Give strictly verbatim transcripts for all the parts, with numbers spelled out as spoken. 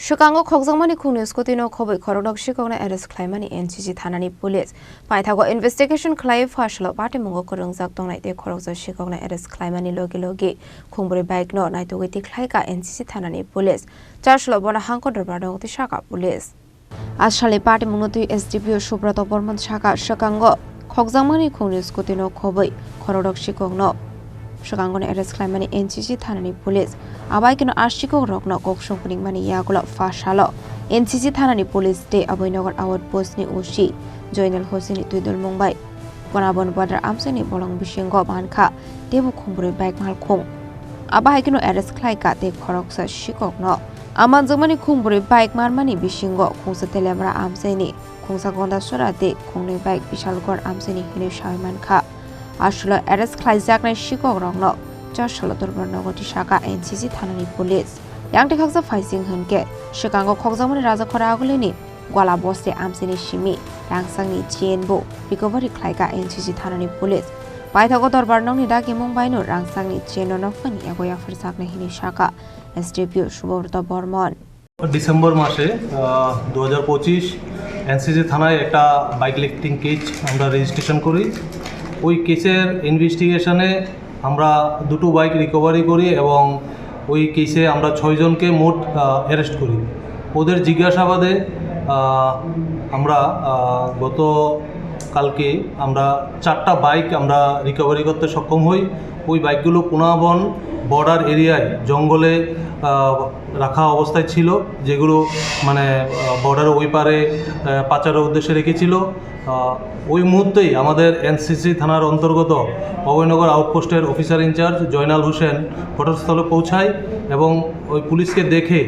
Swkango khokjakmani khungni scooty no khobwi khoroknok sikokno arrest khlaimani N C C thanani police. Paithago investigation khlaiwi pha salo patimungo kwrwngjak tongnai tei khoroksa sikokno arrest khlaimani logi logi khungbrwi bike no naitugwi tikhlaika N C C thanani police. Char salo bono hangko dorbar nokti saka police. Asali party mungno twi S D P O Subroto Bormon saka swkango khokjakmani khungni scooty no khobwi khoroknok sikokno swkango no arrest khlaimani N C C thanani police. Abai kino a sikok rokno kok songpringmani yagulo pha salo N C C thanani police tei Aboinagar outpost ni O C Joinal Hossein ni twidulmung bai Konabon Border amchaini bolong bisingo mankha teibo khungbrwi bike malkhung. Abo hai kheno arrest khlaika tei khoroksa sikokno. A manjakmani khungbrwi bike marmani bisingo khungsa Teliamura amchaini, khungsa Gondasora tei khungnwi bike Bishalgarh amchaini hinwi sawi mankha. Aswkno arrest khlaijaknai sikokrokno char salo dorbar nogo tisaka N C C thanani police. Yang tei khaksa phaising hwnkhe swkango khokjakmani Rajakhora Agulini Gola boste amchini simi rangsangni chain bo recovery khlaika N C C thanani police. Paithago dorbar nokni dakimung baino rangsangni chain no nokphani yago yapharjaknai hinwi saka S D P O Subroto Bormon. December মাসে দু হাজার পঁচিশ এনসিসি থানায় একটা bike lifting case আমরা রেজিস্ট্রেশন করি। ওই কেসের ইনভেস্টিগেশনে আমরা দুটো বাইক রিকভারি করি এবং ওই কেসে আমরা ছয়জনকে মোট অ্যারেস্ট করি। ওদের জিজ্ঞাসাবাদে আহ, আমরা আহ, গত কালকে আমরা চারটা বাইক আমরা রিকভারি করতে সক্ষম হই। ওই বাইকগুলো কোনাবন বর্ডার এরিয়ায় জঙ্গলে আহ, রাখা অবস্থায় ছিল, যেগুলো মানে আহ, বর্ডার ওই পারে আহ, পাচারের উদ্দেশ্যে রেখেছিল। আহ, ওই মুহূর্তেই আমাদের এনসিসি থানার অন্তর্গত অভয়নগর আউটপোস্টের অফিসার ইনচার্জ জয়নাল হোসেন ঘটনাস্থলে পৌঁছায় এবং ওই পুলিশকে দেখে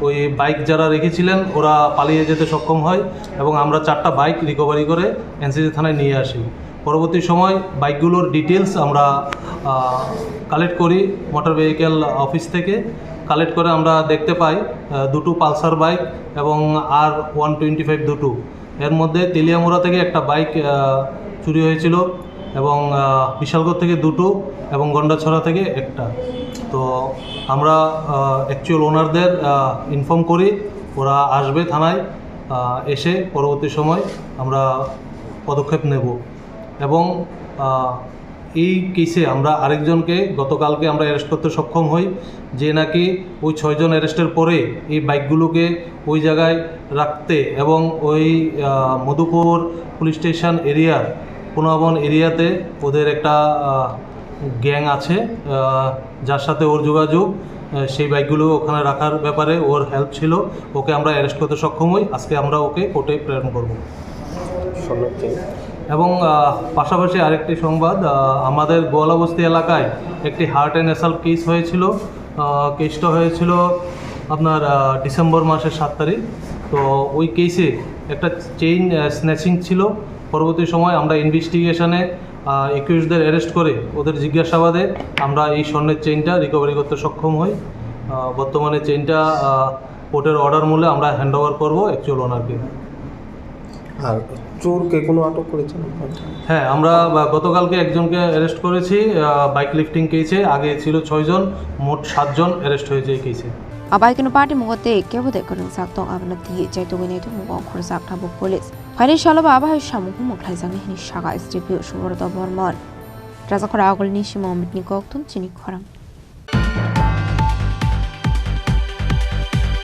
ওই বাইক যারা রেখেছিলেন ওরা পালিয়ে যেতে সক্ষম হয় এবং আমরা চারটা বাইক রিকভারি করে এনসিসি থানায় নিয়ে আসি। পরবর্তী সময় বাইকগুলোর ডিটেলস আমরা কালেক্ট করি মোটর ভেহিকেল অফিস থেকে। কালেক্ট করে আমরা দেখতে পাই আহ, দুটো পালসার বাইক এবং আর ওয়ান টোয়েন্টি ফাইভ দুটো। এর মধ্যে তেলিয়ামুড়া থেকে একটা বাইক আহ, চুরি হয়েছিল এবং আহ, বিশালগড় থেকে দুটো এবং গন্ডাছড়া থেকে একটা। তো আমরা অ্যাকচুয়াল ওনারদের ইনফর্ম করি, ওরা আসবে থানায়। আহ, এসে পরবর্তী সময় আমরা পদক্ষেপ নেব এবং আহ, এই কেসে আমরা আরেকজনকে গতকালকে আমরা অ্যারেস্ট করতে সক্ষম হই, যে নাকি ওই ছয়জন অ্যারেস্টের পরে এই বাইকগুলোকে ওই জায়গায় রাখতে এবং ওই আহ, মধুপুর পুলিশ স্টেশন এরিয়ার পুনাবন এরিয়াতে ওদের একটা গ্যাং আছে, আহ, যার সাথে ওর যোগাযোগ, আহ, সেই বাইকগুলো ওখানে রাখার ব্যাপারে ওর হেল্প ছিল। ওকে আমরা অ্যারেস্ট করতে সক্ষম হই। আজকে আমরা ওকে কোর্টে প্রেরণ করব। এবং আহ, পাশাপাশি আরেকটি সংবাদ, আহ, আমাদের গোয়ালাবস্তি এলাকায় একটি হার্ট অ্যান্ড অ্যাসাল্ট কেস হয়েছিল। আহ, কেসটা হয়েছিল আপনার আহ, ডিসেম্বর মাসের সাত তারিখ। তো ওই কেসে একটা চেইন স্ন্যাচিং ছিল। পরবর্তী সময় আমরা ইনভেস্টিগেশনে একিউজদের অ্যারেস্ট করে ওদের জিজ্ঞাসাবাদে আমরা এই স্বর্ণের চেইনটা রিকভারি করতে সক্ষম হই। আহ, বর্তমানে চেইনটা কোর্টের অর্ডার মূলে আমরা হ্যান্ড ওভার করবো অ্যাকচুয়াল ওনারকে। আর চোরকে কোনো আটক করেছেন আপনারা? হ্যাঁ, আমরা আহ, গতকালকে একজনকে অ্যারেস্ট করেছি বাইক লিফটিং কেসে। আগে ছিল ছয়জন, মোট সাতজন অ্যারেস্ট হয়েছে এই কেসে। Abai keno party mungo tei kebo de kwrwngjak tong abono twi chaitugwi naitugmung khorjak tabuk police. Phaini salo bo abo hai samung humung khlaijaknai hwnwi saka S D P O Subroto Bormon. Rajakhora Agulini Simon Mitni kokthum chini khorang.